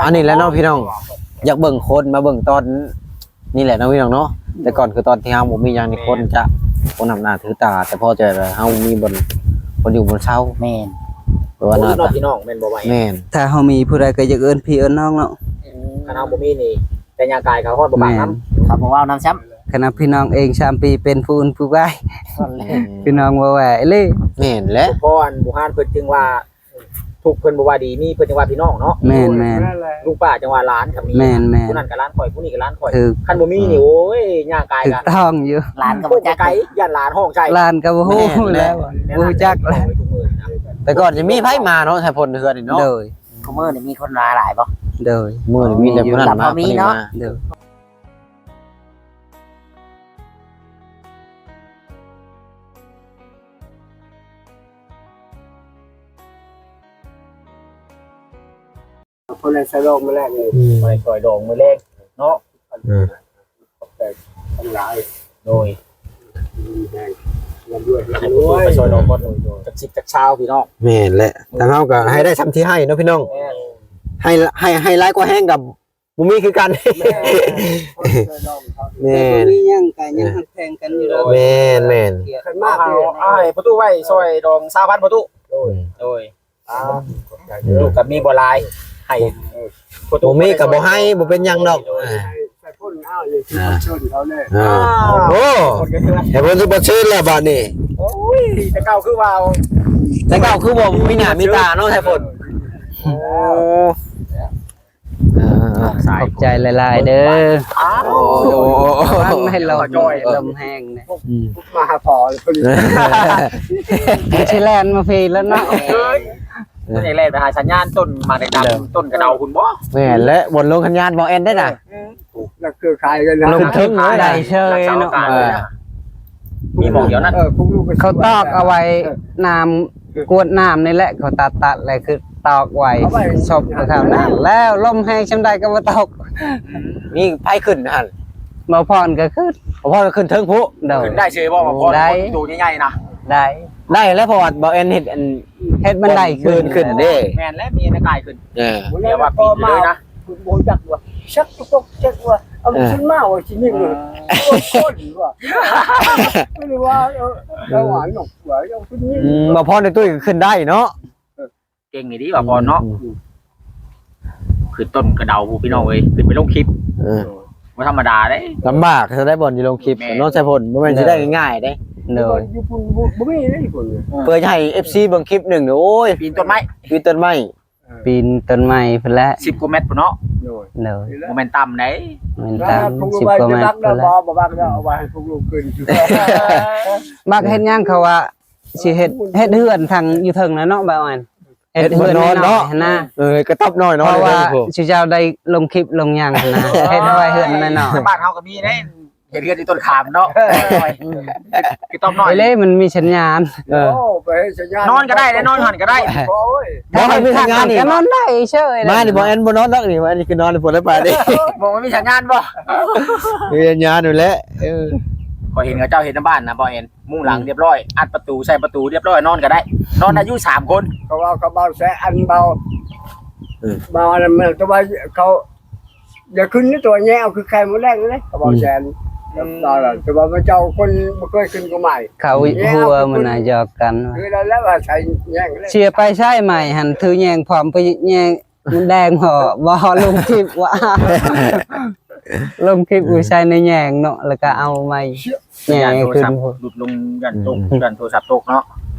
ອັນນີ້ແຫຼະເນາະພີ່ນ້ອງ ຢາກເບິ່ງຄົນ ມາເບິ່ງຕອນນີ້ແຫຼະເນາະພີ່ນ້ອງເນາະ. ແຕ່ກ່ອນຄືຕອນທີ່ເຮົາບໍ່ມີຫຍັງນີ້ ຄົນຈະບໍ່ນັບໜ້າຖືຕາ ແຕ່ພໍຈະເຮົາມີບ່ອນ ບ່ອນຢູ່ບ່ອນເຊົາ. ແມ່ນ ແຕ່ວ່າໜ້າຕາ ພີ່ນ້ອງແມ່ນບໍ່? ແມ່ນ ຖ້າເຮົາມີຜູ້ໃດກໍຢາກເອີ້ນພີ່ເອີ້ນນ້ອງເນາະ. ຄັນເຮົາບໍ່ມີນີ້ ແຕ່ຍ່າງກາຍກໍຮອດບໍ່ປານນຳ ເຂົາບໍ່ເວົ້ານຳຊ້ຳ. ຂະໜາດພີ່ນ້ອງເອງສາມປີເປັນຜູ້ອື່ນຜູ້ກາຍ ແມ່ນ ພີ່ນ້ອງບໍ່ແວ່ເລີຍ. ແມ່ນແຫຼະ ເພາະອັນບູຮານເພິ່ນຈຶ່ງວ່າ ທຸກເພິ່ນບໍ່ວ່າດີ ມີເພິ່ນຈຶ່ງວ່າພີ່ນ້ອງເນາະ. ແມ່ນໆ ແມ່ນແຫຼະ ລູກປ້າຈັ່ງວ່າຫຼານກໍມີ. ແມ່ນໆ ຜູ້ນັ້ນກໍຫຼານຂ້ອຍ ຜູ້ນີ້ກໍຫຼານຂ້ອຍ. ຄັນບໍ່ມີນີ້ ໂອ້ຍ ຍ່າງກາຍກໍຖືກຕ້ອງຢູ່ ຫຼານກໍບໍ່ຈັກ ໄກ ຢ້ານຫຼານຮ້ອງໃສ່ ຫຼານກໍບໍ່ຮູ້ແລ້ວ ບໍ່ຮູ້ຈັກແລ້ວ. ແຕ່ກ່ອນຈະມີໃຜມາເນາະ ໄຊພົນເຮືອນນີ້ເນາະ. ໂດຍ ຄຸມື້ນີ້ມີຄົນມາຫຼາຍບໍ່? ໂດຍ ມື້ນີ້ມີແຕ່ຜູ້ນັ້ນມາ ຜູ້ນີ້ມາ. ໂດຍ ເພິ່ນໄດ້ຊ່ອຍດອງມື້ແລງນີ້ ອືມ ໄດ້ຊ່ອຍດອງມື້ແລງເນາະ. ອືມ ຂອບໃຈທັງຫຼາຍ. ໂດຍ ແຮງ ລ່ຳລວຍ ລ່ຳລວຍ ໄປຊ່ອຍດອງກ່ອນ ຈັກສິບຈັກຊາວພີ່ນ້ອງ. ແມ່ນແຫຼະ ທາງເຮົາກໍໃຫ້ໄດ້ຊ່ຳທີ່ໃຫ້ເນາະພີ່ນ້ອງ. ແມ່ນ ໃຫ້ ໃຫ້ ໃຫ້ຫຼາຍກວ່າແຮງກໍ ບໍ່ມີຄືກັນ. ແມ່ນ ແມ່ນ ແຕ່ບໍ່ມີຫຍັງກໍຍັງຮັກແພງກັນຢູ່ດອກ. ແມ່ນໆ ຄັນມາເອົາໃຫ້ປະຕູໄວ້ຊ່ອຍດອງຊາວພັນປະຕູ. ໂດຍ ອືມ ໂດຍ ອ່າ ລູກກໍມີບໍ່ຫຼາຍ ໃຫ້ປະຕູ ບໍ່ມີກໍບໍ່ໃຫ້ ບໍ່ເປັນຫຍັງດອກ. ໂດຍ ອ່າ ໃສ່ພົ້ນເອົາຢູ່ທີ່ ອ່າ ປະຊາຊົນເຂົາແນ່. ອ່າ ໂອ້ ໃຫ້ເພິ່ນຊິປະເຊີນແລ້ວບາດນີ້. ໂອ້ຍ ແຕ່ເກົ່າຄືວ່າ ແຕ່ເກົ່າຄືບໍ່ມີໜ້າມີຕາເນາະ ໃສ່ພົ້ນ. ໂອ້ ເອີ ຂອບໃຈຫຼາຍໆເດີ. ອ້າວ ໂອ້ ລະວັງໃຫ້ລົມ ລົມແຮງເດ້. ອືມ ມາຫາພໍ່ເພິ່ນ ຊິແລ່ນມາພີ້ແລ້ວເນາະ. ເອີຍ ເພິ່ນຊິແລ່ນໄປຫາສັນຍານຕົ້ນໝາກແດງດຳ ເດີ ຕົ້ນກະເດົາພຸ້ນບໍ່? ແມ່ນແຫຼະ ບ່ອນລົງສັນຍານບໍ່ແອນໄດ້ນະ. ເອີ ນັກເຄືອຂ່າຍກັນນະ ລົງເທິງເລີຍ ໄດ້ເຊີຍເນາະ. ມີໝ່ອງດຽວນັ້ນ ເອີ ພວກລູກກໍ ເຂົາຕອກເອົາໄວ້ ເອີ ນ້ຳ ກວດນ້ຳນີ້ແຫຼະ ເຂົາຕັດໆ ແລ້ວຄືຕອກໄວ້ ເອົາໄວ້ ສົບເທົ່ານັ້ນແລ້ວ. ລົມແຮງຊ່ຳໃດກໍບໍ່ຕົກ. ມີໃຜຂຶ້ນຫັ້ນ? ໝໍພອນກໍຂຶ້ນ ໝໍພອນກໍຂຶ້ນເທິງພຸ້ນ. ໂດຍ ຂຶ້ນໄດ້ເຊີຍບໍ່ໝໍພອນ? ໄດ້ ໂຕໃຫຍ່ໆນະ. ໄດ້ ໄດ້ແລ້ວ ເພາະວ່າບໍ່ແອນເຮັດອັນ ເຮັດບັນໄດຂຶ້ນ ເດີ ແມ່ນແລ້ວ ມີອັນນະກາຍຂຶ້ນ. ເອີ ດຽວວ່າປີນເລີຍນະ ບໍ່ຮູ້ຈັກວ່າ ຊັກຕົກຈັກວ່າ ເອົາ ເອີ ຂຶ້ນມາວ່າຊິຍິງ ເອີ ຄົນວ່າ ຫຼືວ່າ ເອີ ລະຫວ່າງນົກວ່າ ເອົາຂຶ້ນຍິງ. ອືມ ໝໍພອນ ໄອ້ຕຸ້ຍກໍຂຶ້ນໄດ້ເນາະ. ເອີ ເກັ່ງອີ່ຫຼີໝໍພອນເນາະ. ອືມ ຂຶ້ນຕົ້ນກະເດົາພຸ້ນພີ່ນ້ອງເອີຍ ຂຶ້ນໄປລົງຄລິບ. ເອີ ບໍ່ທຳມະດາເດ້ ລຳບາກຊະໄດ໋ ບ່ອນຢູ່ລົງຄລິບ. ແມ່ນ ເນາະ ໃສ່ພົ້ນ ບໍ່ແມ່ນຊິໄດ້ງ່າຍໆເດ້. ໂດຍ ຢູ່ພຸ້ນບໍ່ ບໍ່ມີເດ້ຢູ່ພຸ້ນ. ເພື່ອຈະໃຫ້ເອັຟຊີເບິ່ງຄລິບໜຶ່ງ ໂອ້ຍ ປີນຕົ້ນໄມ້ ປີນຕົ້ນໄມ້ ເອີ ປີນຕົ້ນໄມ້ພຸ້ນແຫຼະ ສິບກວ່າແມັດພຸ້ນເນາະ. ໂດຍ ໂດຍ ບໍ່ແມ່ນຕ່ຳໃດ໋ ແມ່ນຕ່ຳ ສິບກວ່າແມັດພຸ້ນແຫຼະ. ບໍ່ບັກແລ້ວ ເອົາໄວ້ໃຫ້ພວກລູກຂຶ້ນ. ບັກເຮັດຫຍັງ ເຂົາວ່າຊິເຮັດ ເຮັດເຮືອນທາງຢູ່ເທິງນະເນາະ ບ່າວອັນ ເຮັດເຮືອນນ້ອຍໆຫັ້ນນະ. ເອີ ກະຕອບນ້ອຍເນາະ ເພາະວ່າຊິເຈົ້າໄດ້ລົງຄລິບລົງຫຍັງຫັ້ນນະ ເຮັດເຮືອນນ້ອຍໆ. ບ້ານເຮົາກໍມີເດ້ ເຮັດເຮືອນຢູ່ຕົ້ນຂາມເນາະ. ອືມ ກະຕອບນ້ອຍເລີຍ ມັນມີສັນຍານ. ເອີ ໂອ້ ໄປເຮັດສັນຍານ ນອນກໍໄດ້ເດ້ ນອນຫັ້ນກໍໄດ້. ໂອ້ຍ ບໍ່ໃຫ້ມີສັນຍານນີ້ ກໍນອນໄດ້ເຊີຍ. ມານີ້ບໍ່ແອນບໍ່ນອນດອກນີ້ ອັນນີ້ຄືນອນໃນພົ້ນແລ້ວໄປນີ້. ບໍ່ມີສັນຍານບໍ່? ມີສັນຍານຢູ່ແຫຼະ. ເອີ ຂ້ອຍເຫັນເຂົາເຈົ້າເຮັດນຳບ້ານນະ ບໍ່ແອນ ມຸງຫຼັງ ອືມ ຮຽບຮ້ອຍ ອັດປະຕູ ໃສ່ປະຕູຮຽບຮ້ອຍ ນອນກໍໄດ້ ນອນໄດ້ຢູ່ສາມຄົນ. ເຂົາເວົ້າກັບເບົາແຊ ອັນເບົາ ເອີ ເບົາອັນນັ້ນ ແຕ່ວ່າເຂົາ ຢ່າຂຶ້ນໃນຕົວແຍວຄືໄຂ່ມົດແດງເດ້ ເຂົາເວົ້າແຊນ. ອືມ ແຕ່ວ່າເຈົ້າຄົນບໍ່ເຄີຍຂຶ້ນກໍໃໝ່ ເຂົາຫົວມັນນະຫຍອກກັນ ຄືແລ້ວວ່າໃສ່ແຍງເດ້ ເສຍໄປໃຊ້ໃໝ່ຫັ້ນ ຖືແຍງພ້ອມໄປແຍງ ມັນແດງພໍ ບໍ່ລົງຄລິບວ່າ ລົງຄລິບ ອືມ ໃສ່ໃນແຍງເນາະ ແລ້ວກໍເອົາໃໝ່ ແຍງຂຶ້ນ ຫຼຸດລົງ ຢ້ານຕົກ ອືມ ຢ້ານໂທລະສັບຕົກເນາະ.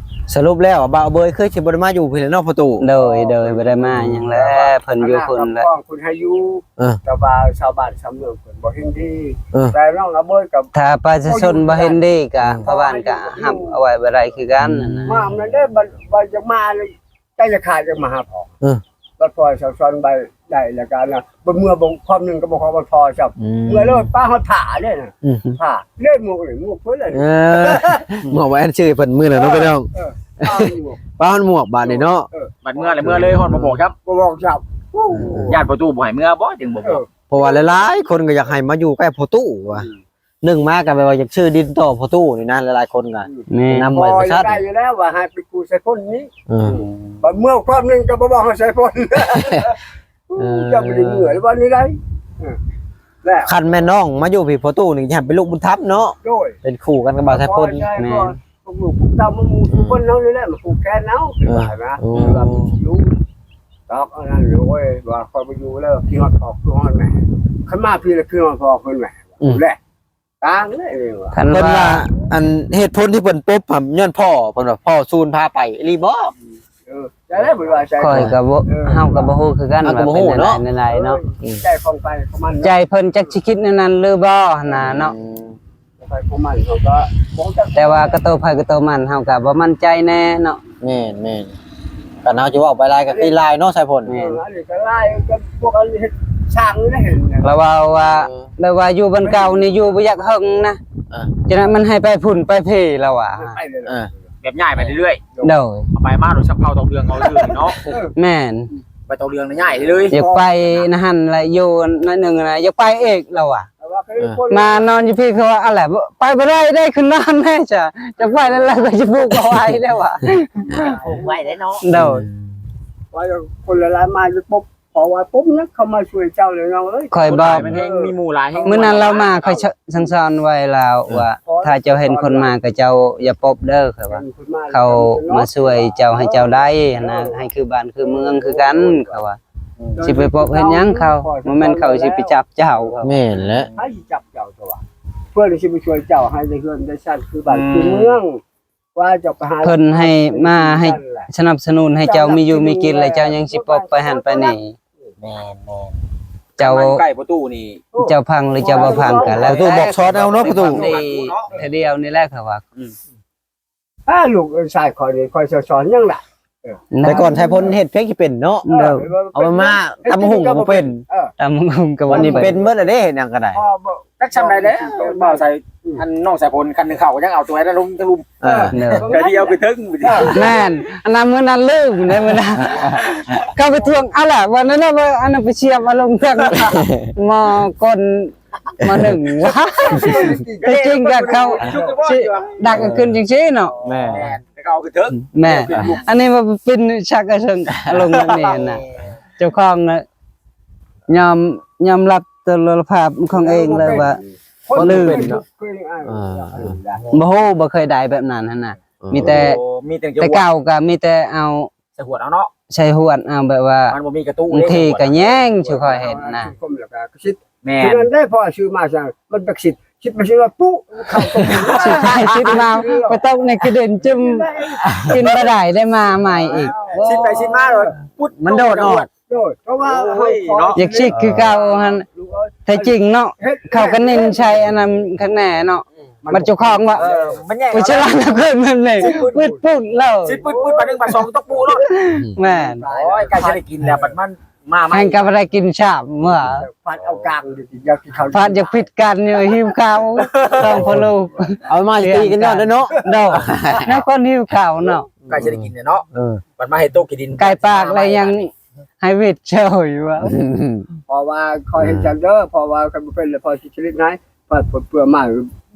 ສະຫຼຸບແລ້ວບ່າວເບີຍຄືຊິບໍ່ໄດ້ມາຢູ່ພີ້ແລ້ວເນາະ ພໍ່ຕູ້? ໂດຍ ໂດຍ ບໍ່ໄດ້ມາຫຍັງແລ້ວ ເພິ່ນຢູ່ພຸ້ນແຫຼະ ເພິ່ນໃຫ້ຢູ່. ເອີ ແຕ່ວ່າຊາວບ້ານຊາວເມືອງເພິ່ນບໍ່ເຫັນດີ ເອີ ແຕ່ນ້ອງອາເບີຍກັບ ຖ້າປະຊາຊົນບໍ່ເຫັນດີກໍ ອືມ ຊາວບ້ານກໍຮັບເອົາໄວ້ບໍ່ໄດ້ຄືກັນ ອືມ ນະ ມາມັນໄດ້ ບັດ ບັດຈະມາ ໃຈຈະຂາດຈະມາຫາພໍ່. ເອີ ບັດພໍ່ສອນໄປໄດ້ແລ້ວກັນນະ ບໍ່ເມືອບໍ່ຄອມໜຶ່ງກໍບໍ່ຂໍບັດພໍ່ຊ້ຳ. ອືມ ເມືອແລ້ວປາຮອດຜ້າເດ້ນະ. ອືມ ຜ້າເດ້ໝວກນີ້ ໝວກເພິ່ນເລີຍ. ເອີ ໝວກວ່າອັນຊື່ເພິ່ນມື້ນັ້ນເນາະ ເອີ ພີ່ນ້ອງ. ເອີ ປາຮອດໝວກ ປາຮອດໝວກບາດນີ້ເນາະ. ເອີ ບັດເມືອແລ້ວເມືອເລີຍ ຮອດບໍ່ບອກຊ້ຳ. ບໍ່ບອກຊ້ຳ. ໂອ້ ຢ້ານພໍ່ຕູ້ບໍ່ໃຫ້ເມືອບໍ່ ຈຶ່ງບໍ່ບອກ. ເອີ ເພາະວ່າຫຼາຍໆຄົນກໍຢາກໃຫ້ມາຢູ່ໃກ້ພໍ່ຕູ້ວ່າ. ອືມ ໜຶ່ງມາກໍແບບວ່າຢາກຊື້ດິນຕໍ່ພໍ່ຕູ້ນີ້ນະ ຫຼາຍໆຄົນກໍ ອືມ ແມ່ນ ນຳໄວ້ປະຊາຊົນ ໄດ້ຢູ່ແລ້ວວ່າໃຫ້ໄປກູ້ໃສ່ພົ້ນນີ້. ເອີ ບັດເມືອຄວາມໜຶ່ງກໍບໍ່ບອກໃຫ້ໃສ່ພົ້ນ. ເອີ ເຈົ້າບໍ່ໄດ້ເມືອແລ້ວ ວ່ານີ້ໄດ໋ ເອີ ແລ້ວ ຄັນແມ່ນນ້ອງມາຢູ່ພີ້ພໍ່ຕູ້ນີ້ ຢາກເປັນລູກບຸນທຳເນາະ ໂດຍ ເປັນຄູ່ກັນກັບບ່າວໄຊພົນ ໃຊ່ ແມ່ນ ພວກລູກພວກເຕົ້າໝູ່ ອືມ ທຸກຄົນເຮົານີ້ແຫຼະ ມາຜູກແຂນເຮົາ ເອີ ວ່ານະ ໂອ້ ວ່າບໍ່ຢູ່ ຕອກອັນນັ້ນ ໂອ້ຍ ວ່າຂ້ອຍບໍ່ຢູ່ແລ້ວ ຄິດຮອດພໍ່ ຄິດຮອດແມ່ ຄັນມາພີ້ແລ້ວ ຄິດຮອດພໍ່ ຄິດຮອດແມ່ ອືມ ແຫຼະ ຕ່າງເລີຍນີ້ວ່າ ຄັນ ເພິ່ນວ່າ ວ່າ ອັນເຫດຜົນທີ່ເພິ່ນປົບຫັ້ນ ຍ້ອນພໍ່ ເພິ່ນວ່າພໍ່ຊູນພາໄປອີ່ຫຼີບໍ່? ເອີ ແຕ່ແລ້ວເພິ່ນວ່າໃສ່ ຂ້ອຍກໍບໍ່ ເອີ ເຮົາກໍບໍ່ຮູ້ຄືກັນ ເຮົາກໍບໍ່ຮູ້ເນາະ ວ່າເປັນແນວໃດເນາະ ອືມ ໃຈຂອງໃຜຂອງມັນ ໃຈເພິ່ນຈັກຊິຄິດແນວນັ້ນຫຼືບໍ່ຫັ້ນນະເນາະ ອືມ ຂອງໃຜຂອງມັນ ເຮົາກໍບໍ່ຮູ້ຈັກ ແຕ່ວ່າກະໂຕໃຜກະໂຕມັນ ເຮົາກໍບໍ່ໝັ້ນໃຈແນ່ເນາະ ແມ່ນໆ ຄັນເຮົາຈະເວົ້າໄປຫຼາຍກໍຄືຫຼາຍເນາະ ສາຍພົນ ແມ່ນ ເອີ ອັນນີ້ກໍຫຼາຍ ກໍພວກອັນເຮັດຊ່າງນີ້ແຫຼະ ເຫັນ ລະເວົ້າວ່າ ເອີ ແບບວ່າຢູ່ບ້ານເກົ່ານີ້ຢູ່ບໍ່ຢາກເຖິງນະ ອ່າ ຈະນັ້ນມັນໃຫ້ໄປພຸ້ນໄປພີ້ລະວ່າ ໄປເລີຍ ອ່າ ແບບຍ້າຍໄປເລື້ອຍໆ ໂດຍ ເອົາໄປມາໂດຍສະເພາະຕອກເລື່ອງເອົາເລີຍເນາະ ແມ່ນ ໄປຕອກເລື່ອງນະຍ້າຍເລີຍ ຢາກໄປນະຫັ້ນລະ ຢູ່ໜ້ອຍໜຶ່ງນະ ຢາກໄປອີກລະວ່າ ເອີ ມານອນຢູ່ພີ້ຄືວ່າ ອັນແຫຼະ ໄປບໍ່ໄດ້ເດ້ ຄືນອນແນ່ຈ້ະ ຈະໄປແລ້ວລະກໍຊິປູກເອົາໄວ້ແລ້ວວ່າ ປູກໄວ້ໄດ້ເນາະ ໂດຍ ວ່າຄົນຫຼາຍໆມາຢູ່ປຸບ ເພາະວ່າປຸບນີ້ເຂົາມາຊ່ວຍເຈົ້າແລ້ວນ້ອງເອີຍ ຂ້ອຍບອກ ຄົນຫຼາຍມັນແຮງມີໝູ່ຫຼາຍແຮງ ມື້ນັ້ນລາວມາ ຂ້ອຍ ສັ່ງສອນໄວ້ລາວວ່າ ເອີ ຖ້າເຈົ້າເຫັນຄົນມາກໍເຈົ້າຢ່າປົບເດີ ຂ້ອຍວ່າ ເຂົາມາຊ່ວຍເຈົ້າໃຫ້ເຈົ້າໄດ້ຫັ້ນນະ ໃຫ້ຄືບ້ານຄືເມືອງຄືກັນ ເຂົາວ່າ ຊິໄປປົບເຮັດຫຍັງເຂົາ ບໍ່ແມ່ນເຂົາຊິໄປຈັບເຈົ້າ ແມ່ນແຫຼະ ໃຜຊິຈັບເຈົ້າ ເພິ່ນຊິໄປຊ່ວຍເຈົ້າໃຫ້ໄດ້ເຮືອນໄດ້ຊານຄືບ້ານຄືເມືອງ ວ່າຈະໄປຫາ ເພິ່ນໃຫ້ມາໃຫ້ສະໜັບສະໜູນໃຫ້ເຈົ້າມີຢູ່ມີກິນ ແລ້ວເຈົ້າຍັງຊິປົບໄປຫັ້ນໄປນີ້ ແມ່ນໆ ເຈົ້າ ມັນໃກ້ປະຕູນີ້ ເຈົ້າຟັງຫຼືເຈົ້າບໍ່ຟັງກໍແລ້ວແຕ່ ປະຕູບອກສອນເອົາເນາະ ປະຕູ ເທື່ອດຽວນີ້ແຫຼະ ເຂົາວ່າ ອືມ ອ້າ ລູກຊາຍຂ້ອຍນີ້ ຂ້ອຍຊິສອນຫຍັງລະ ເອີ ແຕ່ກ່ອນໄທພົນເຮັດພຽງຊິເປັນເນາະ ເອີ ເອົາມາຕຳບັກຫຸ່ງກໍບໍ່ເປັນ ເອີ ຕຳບັກຫຸ່ງກໍບໍ່ເປັນ ວັນນີ້ເປັນເບິດແລ້ວເດ້ ເຮັດຫຍັງກໍໄດ້ ຈັກຊ່ຳໃດແລ້ວ ບ່າວໃສ່ ອັນນ້ອງສາຍຝົນ ຄັນໜຶ່ງເຂົ້າຍັງເອົາຕົວນັ້ນລົງທະລຸມ ເອີ ເດີ ເທື່ອດຽວຄືເທິງ ແມ່ນ ອັນນັ້ນມື້ນັ້ນລືມເດ້ມື້ນັ້ນ ເຂົາໄປທວງ ເອົາລະ ວັນນັ້ນລະ ອັນນັ້ນໄປສຽບເອົາລົງເທິງ ໝໍ້ກົ້ນ ໝໍ້ໜຶ່ງ ແທ້ຈິງກໍເຂົາຊິດັກຂຶ້ນຈັ່ງຊີ້ເນາະ ແມ່ນ ແຕ່ເຂົາເອົາຂຶ້ນເທິງ ແມ່ນ ອັນນີ້ວ່າປິ່ນຊັກກະເຊິ່ງ ອາລົມແບບນີ້ນະ ເຈົ້າຂອງນະ ຍອມ ຍອມຮັບໂຕລະພາບຂອງເອງເລີຍວ່າ ລືມ ເນາະ ອ່າ ບໍ່ຮູ້ ບໍ່ເຄີຍໄດ້ແບບນັ້ນຫັ້ນນະ ເອີ ມີແຕ່ ໂອ້ ມີແຕ່ ແຕ່ເກົ່າກໍມີແຕ່ເອົາ ໃສ່ຫວດເອົາເນາະ ໃສ່ຫວດເອົາ ແບບວ່າ ມັນບໍ່ມີກະຕຸ ບາງທີກໍແຍ່ງ ໃສ່ຫວດ ຊິຄ່ອຍເຮັດນະ ແມ່ນ ຄືນັ້ນໄດ້ ພໍຊື້ມາຊະ ມັນແບກຊິດ ຊິດໄປຊິດມາປຸ ເຂົ້າຕົກ ຊິດໄປຊິດມາ ໄປຕົກໃນກະດິນ ຈຶ່ງກິນບໍ່ໄດ້ ໄດ້ມາໃໝ່ອີກ ຊິດໄປຊິດມາໂລດ ປຸດ ມັນໂດດອອກ ໂດຍ ເພາະວ່າ ໂອ້ຍ ເຮົາ ເນາະ ຢາກຊິດຄືເກົ່າຫັ້ນ ແທ້ຈິງເນາະ ເຂົາກໍເນັ້ນໃສ່ອັນນັ້ນຄັກແນ່ເນາະ ອືມ ມັນເຈົ້າຂອງວ່າ ເອີ ມັນແຍກ ໄປສະລານເກີດແບບນີ້ ປຶດປຸດແລ້ວ ຊິດປຶດປຶດ ບາດໜຶ່ງບາດສອງຕົກປູໂລດ ແມ່ນ ໂອ້ຍ ໃກ້ຈະໄດ້ກິນແລ້ວ ບັດມັນມາໃໝ່ ແຮ່ງກໍບໍ່ໄດ້ກິນຊ້ຳວ່າ ພັດເອົາກາງຢູ່ ຢາກກິນເຂົ້າ ພັດຢາກຜິດກັນຢູ່ ຫິວເຂົ້າ ສອງພໍ່ລູກ ເອົາມາຕີກັນຍ້ອນເນາະ ໂດຍ ແນວຄົນຫິວເຂົ້າເນາະ ໃກ້ຈະໄດ້ກິນແລ້ວເນາະ ເອີ ບັດມາເຮັດໂຕະກິນດິນ ໃກ້ປາກແລ້ວຍັງ ໃຫ້ວິດເຈົ້າຢູ່ວ່າ ເພາະວ່າຂ້ອຍເຮັດ ອືມ ຈັ່ງເດີ ເພາະວ່າຄັນບໍ່ເປັນແລ້ວ ພໍຊິສະລິດໃນ ພໍເປືອມາ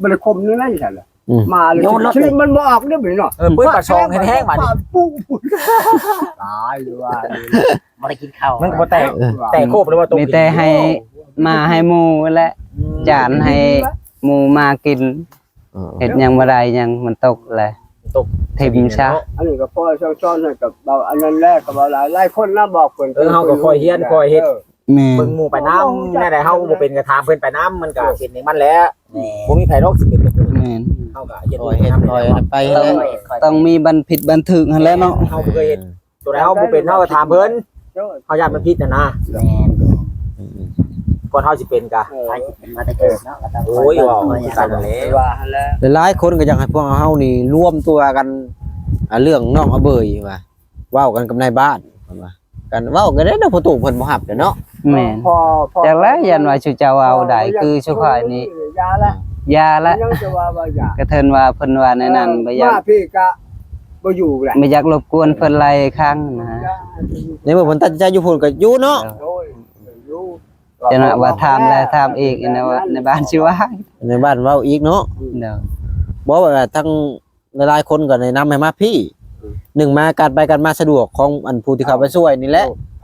ບໍ່ໄດ້ຄົມນີ້ນະ ຈັ່ງຊັ້ນລະ ອືມ ມາແລ້ວ ໂຍນໂລດ ສະລິດມັນບໍ່ອອກເດ້ ບັດນີ້ເນາະ ເອີ ເປີດປາກຊ່ອງແຮງໆ ບາດນີ້ ຕາຍວ່າ ບໍ່ໄດ້ກິນເຂົ້າ ມັນກໍບໍ່ແຕກ ເອີ ແຕກໂຄບເລີຍວ່າ ມີແຕ່ໃຫ້ໝາໃຫ້ໝູແຫຼະ ອືມ ຈານໃຫ້ໝູໝາກິນ ເອີ ເຮັດຫຍັງບໍ່ໄດ້ຫຍັງ ມັນຕົກແຫຼະ ຕົກ ຖິ້ມຊະ ອັນນີ້ກໍພໍສັ່ງສອນໃຫ້ກັບເວົ້າອັນນັ້ນແຫຼະ ກໍເວົ້າຫຼາຍ ຫຼາຍຄົນນະບອກເພິ່ນ ເອີ ເຮົາກໍຄ່ອຍຮຽນຄ່ອຍເຮັດ ເອີ ແມ່ນ ເບິ່ງໝູ່ໄປນຳ ແນວໃດເຮົາບໍ່ເປັນກໍຖາມເພິ່ນໄປນຳ ມັນກໍເປັນເອງມັນແຫຼະ ແມ່ນ ບໍ່ມີໃຜດອກຊິເປັນ ແມ່ນ ເຮົາກໍຮຽນຮູ້ໄປນຳ ຕ້ອງມີບັນຜິດບັນຖືກຫັ້ນແຫຼະເນາະ ເຮົາບໍ່ເຄີຍເຮັດ ຕົວໃດເຮົາບໍ່ເປັນເຮົາກໍຖາມເພິ່ນ ເຮົາຢ້ານມັນຜິດຫັ້ນນະ ແມ່ນ ກ່ອນເຮົາຊິເປັນກະ ເອີ ໃຜຊິເປັນມາແຕ່ເກີດເນາະ ກໍຕ້ອງ ໂອ້ຍ ເວົ້າຄືກັນແຫຼະ ວ່າຫັ້ນແຫຼະ ຫຼາຍໆຄົນກໍຢາກໃຫ້ພວກເຮົານີ້ລວມຕົວກັນ ອ່າ ເລື່ອງນ້ອງອະເບີຍວ່າ ເວົ້າກັນກັບນາຍບ້ານ ເພິ່ນວ່າ ກັນເວົ້າກັນໄດ້ເນາະ ພໍ່ຕູ້ເພິ່ນບໍ່ຮັບເດ້ເນາະ ແມ່ນ ພໍ ພໍ ຈັກແຫຼະ ຢ້ານວ່າຊຸເຈົ້າເວົ້າໄດ້ ຄືຊຸຂ້ອຍນີ້ ຢ່າລະ ຢ່າລະ ຍັງຈະວ່າວ່າຢ່າ ກະເຖິງວ່າເພິ່ນວ່າແນວນັ້ນ ເອີ ບໍ່ຢາກ ມາພີ້ກະບໍ່ຢູ່ແຫຼະ ບໍ່ຢາກລົບກວນເພິ່ນຫຼາຍຄັ້ງນະ ໃນເມື່ອເພິ່ນຕັດສິນໃຈຢູ່ພຸ້ນກໍຢູ່ເນາະ ໂດຍ ຢູ່ ຈັ່ງວ່າຖາມແລ້ວຖາມອີກ ໃນ ໃນບ້ານຊິວ່າ ໃນບ້ານເວົ້າອີກເນາະ ໂດຍ ບໍ່ວ່າທັງ ຫຼາຍໆຄົນກໍແນະນຳໃຫ້ມາພີ້ ອືມ ໜຶ່ງມາການໄປການມາສະດວກຂອງອັນຜູ້ທີ່ເຂົ້າໄປຊ່ວຍນີ້ແຫຼະ ໂອ້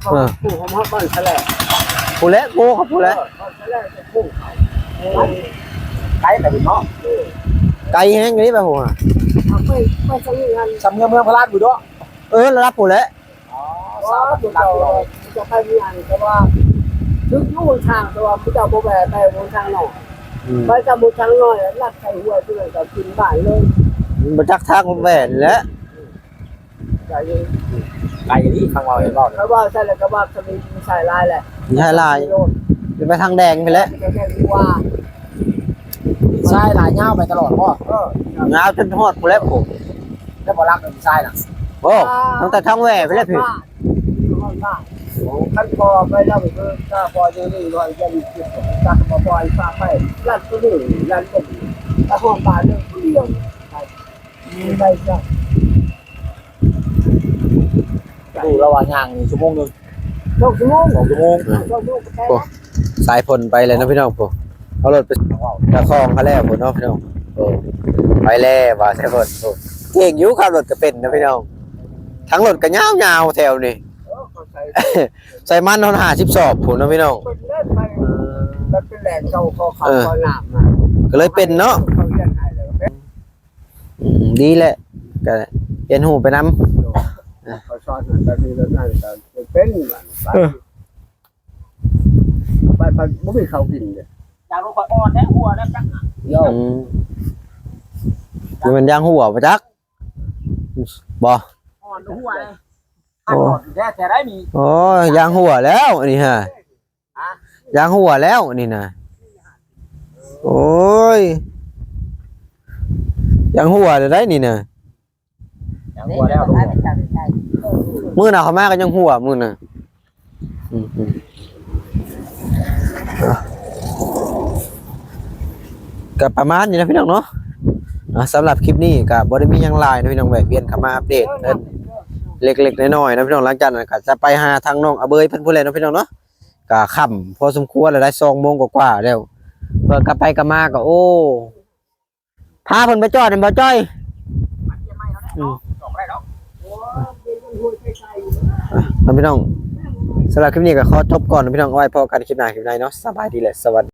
ເອີ ຜູ້ຮອດບ້ານຊະແລ້ວ ຜູ້ແຫຼະ ໂກເຂົາຜູ້ແຫຼະ ເອີ ຊະແລ້ວ ຜູ້ໄກແລ້ວເນາະ ເອີ ໄກແຮງເດ້ ໄປພຸ້ນ ເອົາໄປ ໄປຊະນີ້ຫັ້ນ ຊຳເມືອງ ເມືອງພະລາດພຸ້ນເນາະ. ເອີ ລະດັບພຸ້ນແຫຼະ. ອໍ ສາມຫຼັກຮ້ອຍ ຈະໄປເມືອງ ແຕ່ວ່າຖືກຢູ່ຫົນທາງ ແຕ່ວ່າເຂົາເຈົ້າບໍ່ແວ່ໄປຫົນທາງນ້ອຍ. ອືມ ໄປຕາມຫົນທາງນ້ອຍ ລັດໃສ່ຫ້ວຍ ຕົວນັ້ນກໍຂຶ້ນບ້ານເລີຍ. ບໍ່ຈັກທາງແວ່ແຫຼະ. ໄກ ໄກນີ້ ຄັນເວົ້າ ເຫັນເວົ້າ ຄັນເວົ້າໃສ່ແລ້ວກໍວ່າສະເປັນຊາຍຫຼາຍແຫຼະ ຊາຍຫຼາຍ ໄປທາງແດງພຸ້ນແຫຼະ. ຊາຍຫຼາຍຍາວໄປຕະຫຼອດບໍ່? ເອີ ຍາວຈົນຮອດພຸ້ນແຫຼະ. ໂອ້ ແລ້ວບໍ່ລັກເປັນຊາຍນະ. ໂອ້ ຕັ້ງແຕ່ທາງແວ່ພຸ້ນແຫຼະພີ້. ຄັນພໍໄປແລ້ວຄື ຖ້າພໍຢູ່ນີ້ ຮ້ອຍເຈັດສິບ ຈັກບໍ່ປ່ອຍພາໄປ ລັດຕົວນີ້ ລັດຕົວນີ້ ແຕ່ຮອດບ້ານເລີຍ ຜູ້ດຽວ ໄປ ໄປຊະ. ຮູ້ລະວ່າຍ່າງນີ້ຊົ່ວໂມງໜຶ່ງ ສອງຊົ່ວໂມງ ສອງຊົ່ວໂມງ ເອີ ສອງຊົ່ວໂມງກໍໄປ ໂອ້ ລະ ສາຍຝົນໄປແລ້ວເນາະພີ່ນ້ອງ. ໂອ້ ເອົາລົດໄປຕາຄອງເຂົາແລ້ວພຸ້ນເນາະພີ່ນ້ອງ. ໂອ້ ໄປແລ້ວວ່າສາຍຝົນ. ໂອ້ ເກັ່ງຢູ່ ຂັບລົດກໍເປັນນະພີ່ນ້ອງ. ທາງລົດກໍຍາວໆແຖວນີ້ ເອີ ເຂົາໃສ່ ໃສ່ມັນຮອດຫ້າສິບສອບພຸ້ນເນາະພີ່ນ້ອງ. ເພິ່ນເລີຍໄປ ເອີ ມັນເປັນແຫຼ່ງເຂົາ ເຂົາ ເຂົາ ເອີ ເຂົານ້ຳນະ ກໍເລີຍເປັນເນາະ. ເຂົາຮຽນໃຫ້ແລ້ວກໍເປັນ ອືມ ດີແຫຼະ ກະຮຽນຮູ້ໄປນຳ. ໂດຍ ເອີ ເຂົາສອນໃຫ້ແບບນີ້ແບບນັ້ນກໍເປັນ ເອີ ໄປ ໄປ ບໍ່ມີເຂົ້າກິນເດ້. ຢາກລົງໄປອ່ອນແທ້ ຫົວແລ້ວຈັກ ໂຍ ອືມ ບໍ່ແມ່ນຢາງຫົວບໍ່ຈັກ ບໍ່ ອ່ອນຫົວເດ້. ໂອ້ ອ່ອນແທ້ໆໄດ໋ນີ້ ໂອ້ຍ ຢາງຫົວແລ້ວອັນນີ້ຫາ. ຢາງຫົວແລ້ວນີ້ນະ. ໂອ້ຍ ຢາງຫົວແລ້ວໄດ໋ນີ້ນະ. ຢາງຫົວແລ້ວ ມື້ໜ້າເຂົາມາກໍຍັງຫົວມື້ນະ. ອືມໆ ກໍປະມານນີ້ນະພີ່ນ້ອງເນາະ. ອ່າ ສຳລັບຄລິບນີ້ກໍບໍ່ໄດ້ມີຫຍັງຫຼາຍເນາະພີ່ນ້ອງ ແວະວຽນເຂົ້າມາອັບເດດເລັກໆນ້ອຍໆເນາະພີ່ນ້ອງ. ຫຼັງຈາກນັ້ນກໍຈະໄປຫາທາງນ້ອງອາເບີຍເພິ່ນພຸ້ນແຫຼະເນາະພີ່ນ້ອງເນາະ. ກະຄ່ຳພໍສົມຄວນແລ້ວໄດ໋ ສອງໂມງກວ່າໆແລ້ວ. ເພິ່ນກັບໄປກັບມາກໍ ໂອ້ ພາເພິ່ນໄປຈອດແມ່ນບໍ່ຈ້ອຍ? ອືມ ອ່ະ ພີ່ນ້ອງ ສຳລັບຄລິບນີ້ກໍຂໍຈົບກ່ອນພີ່ນ້ອງ. ເອົາໄວ້ພໍ້ກັນຄລິບໜ້າຄລິບໃນເນາະ. ສະບາຍດີ ແລະ ສະຫວັດ